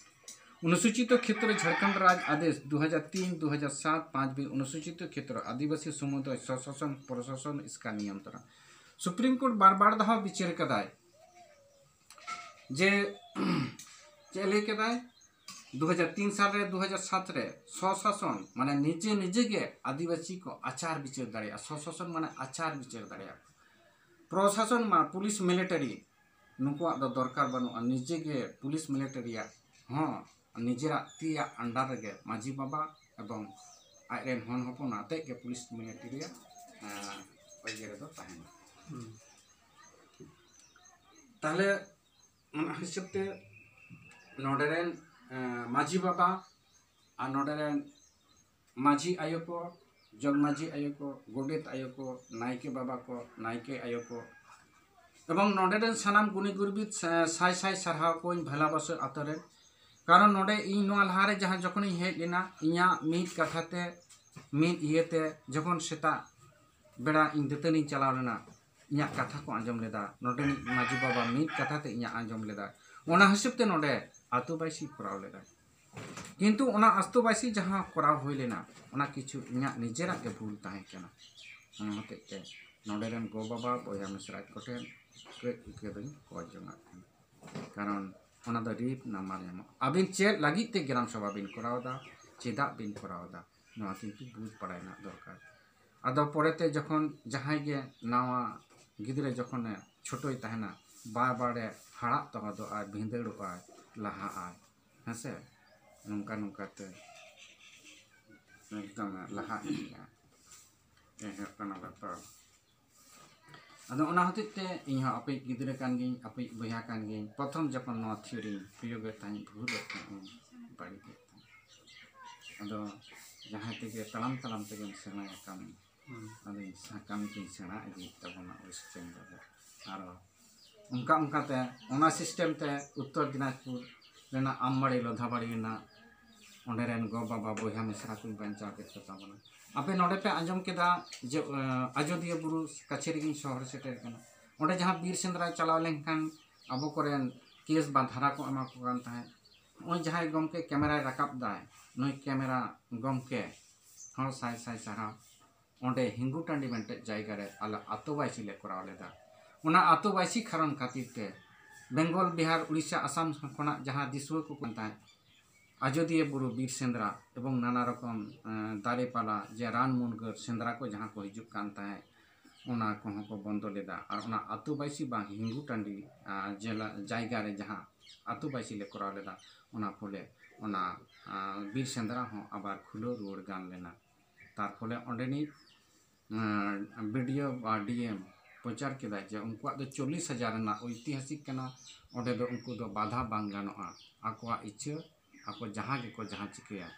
ᱚᱱᱩᱥᱩᱪᱤᱛ ᱠᱷᱮᱛᱨᱚ ᱡᱷᱟᱲᱠᱷᱚᱸᱰ ᱨᱟᱡᱽ ᱟᱫᱮᱥ ᱫᱩ ᱦᱟᱡᱟᱨ ᱛᱤᱱ ᱫᱩ ᱦᱟᱡᱟᱨ ᱥᱟᱛ ᱯᱟᱸᱪ ᱵᱤ ᱚᱱᱩᱥᱩᱪᱤᱛ ᱠᱷᱮᱛᱨᱚ ᱟᱹᱫᱤᱵᱟᱹᱥᱤ ᱥᱚᱢᱩᱫᱟᱭ ᱥᱚᱥᱟᱥᱚᱱ ᱯᱨᱚᱥᱟᱥᱚᱱ ᱤᱥᱠᱟ ᱱᱤᱭᱚᱱᱛᱨᱚᱱ᱾ ᱥᱩᱯᱨᱤᱢ ᱠᱳᱨᱴ ᱵᱟᱨ ᱵᱟᱨ ᱫᱷᱟᱣ ᱵᱤᱪᱟᱹᱨ ᱠᱟᱫᱟᱭ ᱡᱮ ᱪᱮᱫ ᱞᱟᱹᱭ ᱠᱮᱫᱟᱭ, ᱫᱩ ᱦᱟᱡᱟᱨ ᱛᱤᱱ ᱥᱟᱞ ᱨᱮ, ᱫᱩ ᱦᱟᱡᱟᱨ ᱥᱟᱛ ᱨᱮ ᱥᱚᱥᱟᱥᱚᱱ ᱢᱟᱱᱮ ᱱᱤᱡᱮ ᱱᱤᱡᱮ ᱜᱮ ᱟᱹᱫᱤᱵᱟᱹᱥᱤ ᱠᱚ ᱟᱪᱟᱨ ᱵᱤᱪᱟᱹᱨ ᱫᱟᱲᱮᱭᱟᱜᱼᱟ᱾ ᱥᱚᱥᱟᱥᱚᱱ ᱢᱟᱱᱮ ᱟᱪᱟᱨ ᱵᱤᱪᱟᱹᱨ ᱫᱟᱲᱮᱭᱟᱜᱼᱟ᱾ ᱯᱨᱚᱥᱟᱥᱚᱱ ᱢᱟ ᱯᱩᱞᱤᱥ ᱢᱤᱞᱤᱴᱟᱨᱤ ᱱᱩᱠᱩᱣᱟᱜ ᱫᱚ ᱫᱚᱨᱠᱟᱨ ᱵᱟᱹᱱᱩᱜᱼᱟ᱾ ᱱᱤᱡᱮ ᱜᱮ ᱯᱩᱞᱤᱥ ᱢᱤᱞᱤᱴᱟᱨᱤᱭᱟᱜ ᱦᱚᱸ ᱱᱤᱡᱮᱨᱟᱜ ᱛᱤᱭᱟᱜ ᱟᱱᱰᱟᱨ ᱨᱮᱜᱮ ᱢᱟᱹᱡᱷᱤ ᱵᱟᱵᱟ ᱮᱵᱚᱝ ᱟᱡ ᱨᱮᱱ ᱦᱚᱱ ᱦᱚᱯᱚᱱ ᱟᱛᱮᱫ ᱜᱮ ᱯᱩᱞᱤᱥ ᱢᱤᱞᱤᱴᱟᱨᱤᱭᱟᱜ ᱤᱭᱟᱹ ᱨᱮᱫᱚ ᱛᱟᱦᱮᱱᱟ᱾ ᱛᱟᱦᱞᱮ ᱚᱱᱟ ᱦᱤᱥᱟᱹᱵ ᱛᱮ ᱱᱚᱰᱮ ᱨᱮᱱ ᱢᱟᱹᱡᱷᱤ ᱵᱟᱵᱟ ᱟᱨ ᱱᱚᱰᱮ ᱨᱮᱱ ᱢᱟᱹᱡᱷᱤ ᱟᱭᱳ ᱠᱚ, ᱡᱚᱜᱽ ᱢᱟᱹᱡᱷᱤ ᱟᱭᱳ ᱠᱚ, ᱜᱚᱰᱮᱛ ᱟᱭᱳ ᱠᱚ, ᱱᱟᱭᱠᱮ ᱵᱟᱵᱟ ᱠᱚ, ᱱᱟᱭᱠᱮ ᱟᱭᱳ ᱠᱚ ᱮᱵᱚᱝ ᱱᱚᱰᱮ ᱨᱮᱱ ᱥᱟᱱᱟᱢ ᱜᱩᱱᱤ ᱜᱩᱨᱵᱤᱛ ᱥᱟᱭ ᱥᱟᱭ ᱥᱟᱨᱦᱟᱣ ᱠᱚᱧ ᱵᱷᱟᱞᱟᱵᱟᱥᱟ ᱟᱛᱳ ᱨᱮᱱ᱾ ᱠᱟᱨᱚᱱ ᱱᱚᱰᱮ ᱤᱧ ᱱᱚᱣᱟ ᱞᱟᱦᱟᱨᱮ ᱡᱟᱦᱟᱸ ᱡᱚᱠᱷᱚᱱᱤᱧ ᱦᱮᱡ ᱞᱮᱱᱟ, ᱤᱧᱟᱹᱜ ᱢᱤᱫ ᱠᱟᱛᱷᱟ ᱛᱮ, ᱢᱤᱫ ᱤᱭᱟᱹᱛᱮ ᱡᱚᱠᱷᱚᱱ ᱥᱮᱛᱟᱜ ᱵᱮᱲᱟ ᱤᱧ ᱫᱟᱹᱛᱟᱹᱱᱤᱧ ᱪᱟᱞᱟᱣ ᱞᱮᱱᱟ, ᱤᱧᱟᱹᱜ ᱠᱟᱛᱷᱟ ᱠᱚ ᱟᱸᱡᱚᱢ ᱞᱮᱫᱟ᱾ ᱱᱚᱰᱮᱱᱤᱡ ᱢᱟᱹᱡᱷᱤ ᱵᱟᱵᱟ ᱢᱤᱫ ᱠᱟᱛᱷᱟ ᱛᱮ ᱤᱧᱟᱹᱜ ᱟᱸᱡᱚᱢ ᱞᱮᱫᱟ᱾ ᱚᱱᱟ ᱦᱤᱥᱟᱹᱵ ᱛᱮ ᱱᱚᱰᱮ ᱟᱛᱳ ᱵᱟᱭᱥᱤ ᱠᱚᱨᱟᱣ ᱞᱮᱫᱟ᱾ ᱠᱤᱱᱛᱩ ᱚᱱᱟ ᱟᱛᱳ ᱵᱟᱭᱥᱤ ᱡᱟᱦᱟᱸ ᱠᱚᱨᱟᱣ ᱦᱩᱭ ᱞᱮᱱᱟ, ᱚᱱᱟ ᱠᱤᱪᱷᱩ ᱤᱧᱟᱹᱜ ᱱᱤᱡᱮᱨᱟᱜ ᱜᱮ ᱵᱷᱩᱞ ᱛᱟᱦᱮᱸ ᱠᱟᱱᱟ᱾ ᱚᱱᱟ ᱦᱚᱛᱮᱡ ᱛᱮ ᱱᱚᱰᱮ ᱨᱮᱱ ᱜᱚ ᱵᱟᱵᱟ ᱵᱚᱭᱦᱟ ᱢᱤᱥᱨᱟ ᱠᱚᱴᱷᱮᱱ ᱠᱟᱹᱡ ᱤᱠᱟᱹ ᱫᱚᱧ ᱠᱚᱭ ᱡᱚᱝᱟᱜ ᱠᱟᱱᱟ᱾ ᱠᱟᱨᱚᱱ ᱚᱱᱟ ᱫᱚ ᱨᱤᱯ ᱱᱟᱢᱵᱟᱨ ᱧᱟᱢᱚᱜᱼᱟ᱾ ᱟᱹᱵᱤᱱ ᱪᱮᱫ ᱞᱟᱹᱜᱤᱫ ᱛᱮ ᱜᱨᱟᱢ ᱥᱚᱵᱷᱟ ᱵᱤᱱ ᱠᱚᱨᱟᱣ ᱮᱫᱟ, ᱪᱮᱫᱟᱜ ᱵᱤᱱ ᱠᱚᱨᱟᱣ ᱮᱫᱟ, ᱱᱚᱣᱟ ᱠᱤᱱᱛᱩ ᱵᱩᱡᱽ ᱵᱟᱲᱟᱭ ᱨᱮᱱᱟᱜ ᱫᱚᱨᱠᱟᱨ᱾ ᱟᱫᱚ ᱯᱚᱨᱮᱛᱮ ᱡᱚᱠᱷᱚᱱ ᱡᱟᱦᱟᱸᱭ ᱜᱮ ᱱᱟᱣᱟ ᱜᱤᱫᱽᱨᱟᱹ ᱡᱚᱠᱷᱚᱱᱮ ᱪᱷᱳᱴᱳᱭ ᱛᱟᱦᱮᱱᱟ, ᱵᱟᱨ ᱵᱟᱨᱮ ᱦᱟᱲᱟᱜ ᱛᱚᱦᱚᱫᱚᱜᱼᱟᱭ, ᱵᱷᱤᱸᱫᱟᱹᱲᱚᱜᱼᱟᱭ, ᱞᱟᱦᱟᱜᱼᱟᱭ, ᱦᱮᱸᱥᱮ? ᱱᱚᱝᱠᱟ ᱱᱚᱝᱠᱟᱛᱮ ᱮᱠᱫᱚᱢ ᱞᱟᱦᱟ ᱤᱫᱤᱜᱼᱟ᱾ ᱮ ᱦᱩᱭᱩᱜ ᱠᱟᱱᱟ ᱵᱮᱯᱟᱨ᱾ ᱟᱫᱚ ᱚᱱᱟ ᱦᱚᱛᱮᱡ ᱛᱮ ᱤᱧ ᱦᱚᱸ ᱟᱯᱮᱭᱤᱡ ᱜᱤᱫᱽᱨᱟᱹ ᱠᱟᱱ ᱜᱤᱭᱟᱹᱧ, ᱟᱯᱮᱭᱤᱡ ᱵᱚᱭᱦᱟ ᱠᱟᱱ ᱜᱤᱭᱟᱹᱧ᱾ ᱯᱨᱚᱛᱷᱚᱢ ᱡᱚᱠᱷᱚᱱ ᱱᱚᱣᱟ ᱛᱷᱤᱭᱳᱨᱤᱧ ᱯᱨᱚᱭᱳᱜᱮᱫ ᱛᱟᱦᱮᱸᱫ, ᱵᱷᱩᱞᱮᱫ ᱛᱟᱦᱮᱸᱫ, ᱵᱟᱹᱲᱤᱡᱮᱫ ᱛᱟᱦᱮᱸᱫ᱾ ᱟᱫᱚ ᱡᱟᱦᱟᱸᱭ ᱛᱮᱜᱮ ᱛᱟᱲᱟᱢ ᱛᱟᱲᱟᱢ ᱛᱮᱜᱮᱢ ᱥᱮᱬᱟᱭᱟ ᱠᱟᱹᱢᱤ᱾ ᱦᱩᱸ᱾ ᱟᱫᱚᱧ ᱥᱟ-, ᱠᱟᱹᱢᱤ ᱠᱚᱧ ᱥᱮᱬᱟ ᱤᱫᱤᱭᱮᱫ ᱛᱟᱵᱚᱱᱟ ᱳᱭᱮᱥᱴ ᱵᱮᱝᱜᱚᱞ ᱨᱮ᱾ ᱟᱨᱚ ᱚᱱᱠᱟ ᱚᱱᱠᱟᱛᱮ ᱚᱱᱟ ᱥᱤᱥᱴᱮᱢ ᱛᱮ ᱩᱛᱛᱚᱨ ᱫᱤᱱᱟᱡᱽᱯᱩᱨ ᱨᱮᱱᱟᱜ ᱟᱢᱵᱟᱲᱤ ᱞᱚᱫᱷᱟᱵᱟᱲᱤ ᱨᱮᱱᱟᱜ ᱚᱸᱰᱮ ᱨᱮᱱ ᱜᱚ ᱵᱟᱵᱟ ᱵᱚᱭᱦᱟ ᱢᱤᱥᱨᱟ ᱠᱚᱧ ᱵᱟᱧᱪᱟᱣ ᱠᱮᱫ ᱠᱚ ᱛᱟᱵᱚᱱᱟ᱾ ᱟᱯᱮ ᱱᱚᱰᱮ ᱯᱮ ᱟᱸᱡᱚᱢ ᱠᱮᱫᱟ ᱡᱮ, ᱮᱸ, ᱟᱡᱚᱫᱤᱭᱟᱹ ᱵᱩᱨᱩ ᱠᱟᱪᱷᱮ ᱨᱮᱜᱮᱧ ᱥᱚᱦᱚᱨ ᱥᱮᱴᱮᱨ ᱠᱟᱱᱟ᱾ ᱚᱸᱰᱮ ᱡᱟᱦᱟᱸ ᱵᱤᱨ ᱥᱮᱸᱫᱽᱨᱟᱭ ᱪᱟᱞᱟᱣ ᱞᱮᱱᱠᱷᱟᱱ ᱟᱵᱚ ᱠᱚᱨᱮᱱ ᱠᱮᱥ ᱵᱟ ᱫᱷᱟᱨᱟ ᱠᱚ ᱮᱢᱟ ᱠᱚ ᱠᱟᱱ ᱛᱟᱦᱮᱸᱫ᱾ ᱱᱚᱜᱼᱚᱭ ᱡᱟᱦᱟᱸᱭ ᱜᱚᱢᱠᱮ ᱠᱮᱢᱮᱨᱟᱭ ᱨᱟᱠᱟᱵ ᱫᱟᱭ, ᱱᱩᱭ ᱠᱮᱢᱮᱨᱟ ᱜᱚᱢᱠᱮ ᱦᱚᱸ ᱥᱟᱭ ᱥᱟᱭ ᱥᱟᱨᱦᱟᱣ᱾ ᱚᱸᱰᱮ ᱦᱤᱝᱜᱩ ᱴᱟᱺᱰᱤ ᱢᱮᱱᱛᱮ ᱡᱟᱭᱜᱟ ᱨᱮ ᱟᱞᱮ ᱟᱛᱳ ᱵᱟᱭᱥᱤ ᱞᱮ ᱠᱚᱨᱟᱣ ᱞᱮᱫᱟ᱾ ᱚᱱᱟ ᱟᱛᱳ ᱵᱟᱭᱥᱤ ᱠᱟᱨᱚᱱ ᱠᱷᱟᱹᱛᱤᱨ ᱛᱮ ᱵᱮᱝᱜᱚᱞ, ᱵᱤᱦᱟᱨ, ᱩᱲᱤᱥᱥᱟ, ᱟᱥᱟᱢ ᱠᱷᱚᱱᱟᱜ ᱡᱟᱦᱟᱸ ᱫᱤᱥᱩᱣᱟᱹ ᱠᱚ ᱠᱟᱱ ᱛᱟᱦᱮᱸᱫ, ᱟᱡᱚᱫᱤᱭᱟᱹ ᱵᱩᱨᱩ ᱵᱤᱨ ᱥᱮᱸᱫᱽᱨᱟ ᱮᱵᱚᱝ ᱱᱟᱱᱟ ᱨᱚᱠᱚᱢ, ᱮᱸ, ᱫᱟᱨᱮ ᱯᱟᱞᱟ, ᱡᱮ ᱨᱟᱱ ᱢᱩᱨᱜᱟᱹᱱ ᱥᱮᱸᱫᱽᱨᱟ ᱠᱚ ᱡᱟᱦᱟᱸ ᱠᱚ ᱦᱤᱡᱩᱜ ᱠᱟᱱ ᱛᱟᱦᱮᱸᱫ, ᱚᱱᱟ ᱠᱚᱦᱚᱸ ᱠᱚ ᱵᱚᱱᱫᱚ ᱞᱮᱫᱟ᱾ ᱟᱨ ᱚᱱᱟ ᱟᱛᱳ ᱵᱟᱭᱥᱤ ᱵᱟᱝ ᱦᱤᱝᱜᱩ ᱴᱟᱺᱰᱤ, ᱟᱸ, ᱡᱮᱞᱟ, ᱡᱟᱭᱜᱟ ᱨᱮ ᱡᱟᱦᱟᱸ ᱟᱛᱳ ᱵᱟᱭᱥᱤ ᱞᱮ ᱠᱚᱨᱟᱣ ᱞᱮᱫᱟ, ᱚᱱᱟ ᱯᱷᱚᱞᱮ ᱚᱱᱟ, ᱟᱸ, ᱵᱤᱨ ᱥᱮᱸᱫᱽᱨᱟ ᱦᱚᱸ ᱟᱵᱟᱨ ᱠᱷᱩᱞᱟᱹᱣ ᱨᱩᱣᱟᱹᱲ ᱜᱟᱱ ᱞᱮᱱᱟ᱾ ᱛᱟᱨ ᱯᱷᱚᱞᱮ ᱚᱸᱰᱮᱱᱤᱡ, ᱟᱸ, ᱵᱤ ᱰᱤ ᱳ ᱵᱟ ᱰᱤ ᱮᱢ ᱯᱨᱚᱪᱟᱨ ᱠᱮᱫᱟ ᱡᱮ ᱩᱱᱠᱩᱣᱟᱜ ᱫᱚ ᱪᱚᱞᱞᱤᱥ ᱦᱟᱡᱟᱨ ᱨᱮᱱᱟᱜ ᱳᱭᱛᱤᱦᱟᱥᱤᱠ ᱠᱟᱱᱟ, ᱚᱸᱰᱮ ᱫᱚ ᱩᱱᱠᱩ ᱫᱚ ᱵᱟᱫᱷᱟ ᱵᱟᱝ ᱜᱟᱱᱚᱜᱼᱟ, ᱟᱠᱚᱣᱟᱜ ᱤᱪᱪᱷᱟᱹ, ᱟᱠᱚ ᱡᱟᱦᱟᱸ ᱜᱮᱠᱚ ᱡᱟᱦᱟᱸ ᱪᱤᱠᱟᱹᱭᱟ,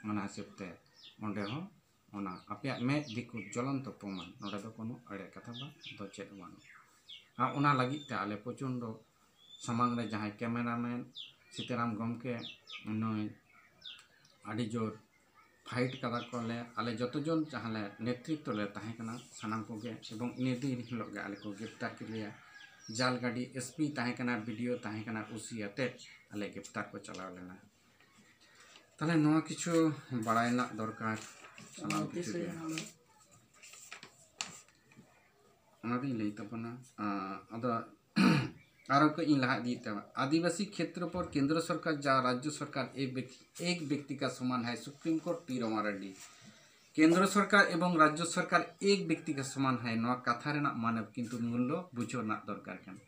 ᱚᱱᱟ ᱦᱤᱥᱟᱹᱵ ᱛᱮ ᱚᱸᱰᱮ ᱦᱚᱸ ᱚᱱᱟ ᱟᱯᱮᱭᱟᱜ ᱢᱮᱫ ᱫᱤᱠᱩ ᱡᱚᱞᱚᱱᱛᱚ ᱯᱨᱚᱢᱟᱱ, ᱱᱚᱰᱮ ᱫᱚ ᱠᱳᱱᱳ ᱮᱲᱮ ᱠᱟᱛᱷᱟ ᱵᱟᱝ ᱫᱚ ᱪᱮᱫ ᱦᱚᱸ ᱵᱟᱹᱱᱩᱜ᱾ ᱟᱨ ᱚᱱᱟ ᱞᱟᱹᱜᱤᱫ ᱛᱮ ᱟᱞᱮ ᱯᱨᱚᱪᱚᱱᱰᱚ ᱥᱟᱢᱟᱝ ᱨᱮ ᱡᱟᱦᱟᱸᱭ ᱠᱮᱢᱮᱨᱟᱢᱮᱱ ᱥᱤᱛᱟᱨᱟᱢ ᱜᱚᱢᱠᱮ, ᱱᱩᱭ ᱟᱹᱰᱤ ᱡᱳᱨ ᱯᱷᱟᱭᱤᱴ ᱠᱟᱫᱟ ᱠᱚ᱾ ᱟᱞᱮ, ᱟᱞᱮ ᱡᱚᱛᱚ ᱡᱚᱱ ᱡᱟᱦᱟᱸ ᱞᱮ ᱱᱮᱛᱨᱤᱛᱵ ᱞᱮ ᱛᱟᱦᱮᱸ ᱠᱟᱱᱟ ᱥᱟᱱᱟᱢ ᱠᱚᱜᱮ, ᱮᱵᱚᱝ ᱤᱱᱟᱹ ᱫᱤᱱ ᱦᱤᱞᱳᱜ ᱜᱮ ᱟᱞᱮ ᱠᱚ ᱜᱨᱮᱯᱛᱟᱨ ᱠᱮᱫ ᱞᱮᱭᱟ᱾ ᱡᱟᱞ ᱜᱟᱹᱰᱤ ᱮᱥ ᱯᱤ ᱛᱟᱦᱮᱸ ᱠᱟᱱᱟ, ᱵᱤ ᱰᱤ ᱳ ᱛᱟᱦᱮᱸ ᱠᱟᱱᱟ, ᱳ ᱥᱤ ᱟᱛᱮᱫ ᱟᱞᱮ ᱜᱨᱮᱯᱛᱟᱨ ᱠᱚ ᱪᱟᱞᱟᱣ ᱞᱮᱱᱟ᱾ ᱛᱟᱦᱞᱮ ᱱᱚᱣᱟ ᱠᱤᱪᱷᱩ ᱵᱟᱲᱟᱭ ᱨᱮᱱᱟᱜ ᱫᱚᱨᱠᱟᱨ ᱥᱟᱱᱟᱢ ᱠᱤᱪᱷᱩ ᱜᱮ᱾ ᱚᱱᱟᱜᱤᱧ ᱞᱟᱹᱭ ᱛᱟᱵᱚᱱᱟ᱾ ᱟᱸ, ᱟᱫᱚ ᱟᱨᱚ ᱠᱟᱹᱡ ᱤᱧ ᱞᱟᱦᱟ ᱤᱫᱤᱭᱮᱫ ᱛᱟᱵᱚᱱᱟ᱾ ᱟᱹᱫᱤᱵᱟᱹᱥᱤ ᱠᱷᱮᱛᱨᱚ ᱯᱚᱨ ᱠᱮᱱᱫᱨᱚ ᱥᱚᱨᱠᱟᱨ ᱡᱟ ᱨᱟᱡᱽᱡᱚ ᱥᱚᱨᱠᱟᱨ ᱮᱠ ᱵᱮᱠ-, ᱮᱠ ᱵᱮᱠᱛᱤ ᱠᱟ ᱥᱚᱢᱟᱱ ᱦᱟᱭ, ᱥᱩᱯᱨᱤᱢ ᱠᱳᱨᱴ ᱯᱤ ᱨᱚᱢᱟᱨᱮᱰᱰᱤ᱾ ᱠᱮᱱᱫᱨᱚ ᱥᱚᱨᱠᱟᱨ ᱮᱵᱚᱝ ᱨᱟᱡᱽᱡᱚ ᱥᱚᱨᱠᱟᱨ ᱮᱠ ᱵᱮᱠᱛᱤ ᱠᱟ ᱥᱚᱢᱟᱱ ᱦᱟᱭ, ᱱᱚᱣᱟ ᱠᱟᱛᱷᱟ ᱨᱮᱱᱟᱜ ᱢᱟᱱᱮ ᱠᱤᱱᱛᱩ ᱢᱩᱞᱞᱚ ᱵᱩᱡᱷᱟᱹᱣ ᱨᱮᱱᱟᱜ ᱫᱚᱨᱠᱟᱨ ᱠᱟᱱᱟ᱾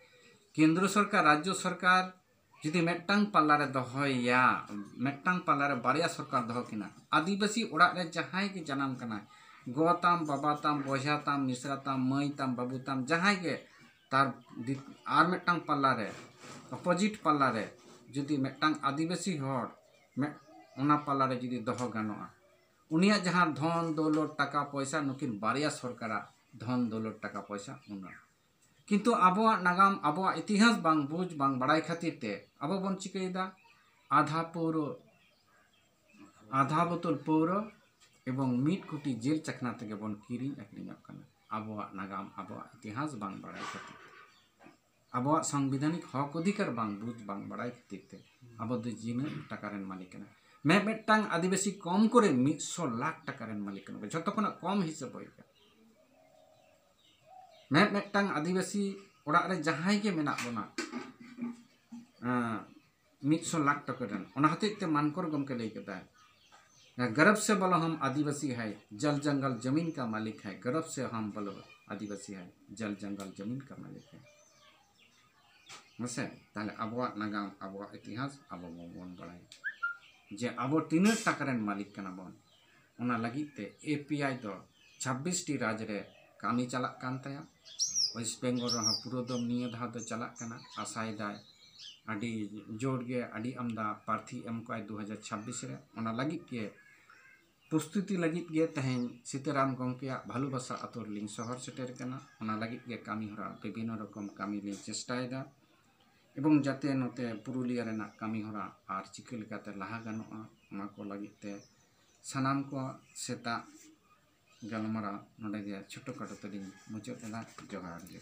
ᱠᱮᱱᱫᱨᱚ ᱥᱚᱨᱠᱟᱨ, ᱨᱟᱡᱽᱡᱚ ᱥᱚᱨᱠᱟᱨ ᱡᱩᱫᱤ ᱢᱤᱫᱴᱟᱝ ᱯᱟᱞᱞᱟ ᱨᱮ ᱫᱚᱦᱚᱭᱮᱭᱟ, ᱢᱤᱫᱴᱟᱝ ᱯᱟᱞᱞᱟ ᱨᱮ ᱵᱟᱨᱭᱟ ᱥᱚᱨᱠᱟᱨ ᱫᱚᱦᱚ ᱠᱤᱱᱟ, ᱟᱹᱫᱤᱵᱟᱹᱥᱤ ᱚᱲᱟᱜ ᱨᱮ ᱡᱟᱦᱟᱸᱭ ᱜᱮ ᱡᱟᱱᱟᱢ ᱠᱟᱱᱟᱭ, ᱜᱚ ᱛᱟᱢ, ᱵᱟᱵᱟ ᱛᱟᱢ, ᱵᱚᱭᱦᱟ ᱛᱟᱢ, ᱢᱤᱥᱨᱟ ᱛᱟᱢ, ᱢᱟᱹᱭ ᱛᱟᱢ, ᱵᱟᱹᱵᱩ ᱛᱟᱢ, ᱡᱟᱦᱟᱸᱭ ᱜᱮ, ᱛᱟᱨ ᱫᱤ-, ᱟᱨ ᱢᱤᱫᱴᱟᱝ ᱯᱟᱞᱞᱟ ᱨᱮ, ᱚᱯᱳᱡᱤᱴ ᱯᱟᱞᱞᱟ ᱨᱮ ᱡᱩᱫᱤ ᱢᱤᱫᱴᱟᱝ ᱟᱹᱫᱤᱵᱟᱹᱥᱤ ᱦᱚᱲ ᱢᱤᱫ ᱚᱱᱟ ᱯᱟᱞᱟᱨᱮ ᱡᱩᱫᱤ ᱫᱚᱦᱚ ᱜᱟᱱᱚᱜᱼᱟ, ᱩᱱᱤᱭᱟᱜ ᱡᱟᱦᱟᱸ ᱫᱷᱚᱱ ᱫᱚᱞᱚᱛ ᱴᱟᱠᱟ ᱯᱚᱭᱥᱟ, ᱱᱩᱠᱤᱱ ᱵᱟᱨᱭᱟ ᱥᱚᱨᱠᱟᱨᱟᱜ ᱫᱷᱚᱱ ᱫᱚᱞᱚᱛ ᱴᱟᱠᱟ ᱯᱚᱭᱥᱟ ᱩᱱᱟᱹᱜ᱾ ᱠᱤᱱᱛᱩ ᱟᱵᱚᱣᱟᱜ ᱱᱟᱜᱟᱢ, ᱟᱵᱚᱣᱟᱜ ᱤᱛᱤᱦᱟᱥ ᱵᱟᱝ ᱵᱩᱡᱽ ᱵᱟᱝ ᱵᱟᱲᱟᱭ ᱠᱷᱟᱹᱛᱤᱨ ᱛᱮ ᱟᱵᱚ ᱵᱚᱱ ᱪᱤᱠᱟᱹᱭᱮᱫᱟ? ᱟᱫᱷᱟ ᱯᱟᱹᱣᱨᱟᱹ, ᱟᱫᱷᱟ ᱵᱳᱛᱚᱞ ᱯᱟᱹᱣᱨᱟᱹ ᱮᱵᱚᱝ ᱢᱤᱫ ᱠᱩᱴᱤ ᱡᱤᱞ ᱪᱟᱠᱷᱱᱟ ᱛᱮᱜᱮ ᱵᱚᱱ ᱠᱤᱨᱤᱧ ᱟᱹᱠᱷᱨᱤᱧᱚᱜ ᱠᱟᱱᱟ᱾ ᱟᱵᱚᱣᱟᱜ ᱱᱟᱜᱟᱢ, ᱟᱵᱚᱣᱟᱜ ᱤᱛᱤᱦᱟᱥ ᱵᱟᱝ ᱵᱟᱲᱟᱭ ᱠᱷᱟᱹᱛᱤᱨ ᱛᱮ, ᱟᱵᱚᱣᱟᱜ ᱥᱚᱝᱵᱤᱫᱷᱟᱱᱤᱠ ᱦᱚᱠ ᱚᱫᱷᱤᱠᱟᱨ ᱵᱟᱝ ᱵᱩᱡᱽ ᱵᱟᱝ ᱵᱟᱲᱟᱭ ᱠᱷᱟᱹᱛᱤᱨ ᱛᱮ ᱟᱵᱚ ᱫᱚ ᱡᱤᱱᱟᱹᱜ ᱴᱟᱠᱟ ᱨᱮᱱ ᱢᱟᱹᱞᱤᱠ ᱠᱟᱱᱟ᱾ ᱢᱤᱫ ᱢᱤᱫᱴᱟᱝ ᱟᱹᱫᱤᱵᱟᱹᱥᱤ ᱠᱚᱢ ᱠᱚᱨᱮ ᱢᱤᱫ ᱥᱚ ᱞᱟᱠᱷ ᱴᱟᱠᱟ ᱨᱮᱱ ᱢᱟᱹᱞᱤᱠ ᱠᱟᱱᱟ ᱵᱚᱱ᱾ ᱡᱷᱚᱛᱚ ᱠᱷᱚᱱᱟᱜ ᱠᱚᱢ ᱦᱤᱥᱟᱹᱵ ᱦᱩᱭ ᱟᱠᱟᱱᱟ᱾ ᱢᱤᱫ ᱢᱤᱫᱴᱟᱝ ᱟᱹᱫᱤᱵᱟᱹᱥᱤ ᱚᱲᱟᱜ ᱨᱮ ᱡᱟᱦᱟᱸᱭ ᱜᱮ ᱢᱮᱱᱟᱜ ᱵᱚᱱᱟ, ᱮᱸ, ᱢᱤᱫ ᱥᱚ ᱞᱟᱠᱷ ᱴᱟᱠᱟ ᱨᱮᱱ᱾ ᱚᱱᱟ ᱦᱚᱛᱮᱡ ᱛᱮ ᱢᱟᱱᱠᱚᱨ ᱜᱚᱢᱠᱮ ᱞᱟᱹᱭ ᱠᱮᱫᱟᱭ, "गर्व से बोलो हम आदिवासी है, जल जंगल जमीन का मालिक है। गर्व से हम बोलो आदिवासी है, जल जंगल जमीन का मालिक है।" ᱢᱟᱥᱮ, ᱛᱟᱦᱞᱮ ᱟᱵᱚᱣᱟᱜ ᱱᱟᱜᱟᱢ, ᱟᱵᱚᱣᱟᱜ ᱤᱛᱤᱦᱟᱥ ᱟᱵᱚ ᱵᱚᱱ ᱵᱟᱲᱟᱭᱟ ᱡᱮ ᱟᱵᱚ ᱛᱤᱱᱟᱹᱜ ᱴᱟᱠᱟ ᱨᱮᱱ ᱢᱟᱹᱞᱤᱠ ᱠᱟᱱᱟ ᱵᱚᱱ᱾ ᱚᱱᱟ ᱞᱟᱹᱜᱤᱫ ᱛᱮ ᱮ ᱯᱤ ᱟᱭ ᱫᱚ ᱪᱷᱟᱵᱵᱤᱥ ᱴᱤ ᱨᱟᱡᱽ ᱨᱮ ᱠᱟᱹᱢᱤ ᱪᱟᱞᱟᱜ ᱠᱟᱱ ᱛᱟᱭᱟ᱾ ᱳᱭᱮᱥᱴ ᱵᱮᱝᱜᱚᱞ ᱨᱮᱦᱚᱸ ᱯᱩᱨᱟᱹ ᱫᱚ ᱱᱤᱭᱟᱹ ᱫᱷᱟᱣ ᱫᱚ ᱪᱟᱞᱟᱜ ᱠᱟᱱᱟ᱾ ᱟᱥᱟᱭᱮᱫᱟᱭ ᱟᱹᱰᱤ ᱡᱳᱨ ᱜᱮ, ᱟᱹᱰᱤ ᱟᱢᱫᱟ ᱯᱨᱟᱨᱛᱷᱤ ᱮᱢ ᱠᱚᱜᱼᱟᱭ ᱫᱩ ᱦᱟᱡᱟᱨ ᱪᱷᱟᱵᱵᱤᱥ ᱨᱮ᱾ ᱚᱱᱟ ᱞᱟᱹᱜᱤᱫ ᱜᱮ ᱯᱨᱚᱥᱛᱩᱛᱤ ᱞᱟᱹᱜᱤᱫ ᱜᱮ ᱛᱮᱦᱮᱧ ᱥᱤᱛᱟᱹᱨᱟᱢ ᱜᱚᱢᱠᱮᱭᱟᱜ ᱵᱷᱟᱞᱩᱵᱟᱥᱟ ᱟᱛᱳ ᱨᱮᱞᱤᱧ ᱥᱚᱦᱚᱨ ᱥᱮᱴᱮᱨ ᱠᱟᱱᱟ᱾ ᱚᱱᱟ ᱞᱟᱹᱜᱤᱫ ᱜᱮ ᱠᱟᱹᱢᱤ ᱦᱚᱨᱟ, ᱵᱤᱵᱷᱤᱱᱱᱚ ᱨᱚᱠᱚᱢ ᱠᱟᱹᱢᱤ ᱞᱤᱧ ᱪᱮᱥᱴᱟᱭᱮᱫᱟ ᱮᱵᱚᱝ ᱡᱟᱛᱮ ᱱᱚᱛᱮ ᱯᱩᱨᱩᱞᱤᱭᱟᱹ ᱨᱮᱱᱟᱜ ᱠᱟᱹᱢᱤ ᱦᱚᱨᱟ ᱟᱨ ᱪᱤᱠᱟᱹ ᱞᱮᱠᱟᱛᱮ ᱞᱟᱦᱟ ᱜᱟᱱᱚᱜᱼᱟ, ᱚᱱᱟ ᱠᱚ ᱞᱟᱹᱜᱤᱫ ᱛᱮ ᱥᱟᱱᱟᱢ ᱠᱚ ᱥᱮᱛᱟᱜ ᱜᱟᱞᱢᱟᱨᱟᱣ ᱱᱚᱰᱮ ᱜᱮ ᱪᱷᱳᱴᱳ ᱠᱷᱟᱴᱳ ᱛᱮᱞᱤᱧ ᱢᱩᱪᱟᱹᱫ ᱮᱫᱟ᱾ ᱡᱚᱦᱟᱨ ᱜᱮ᱾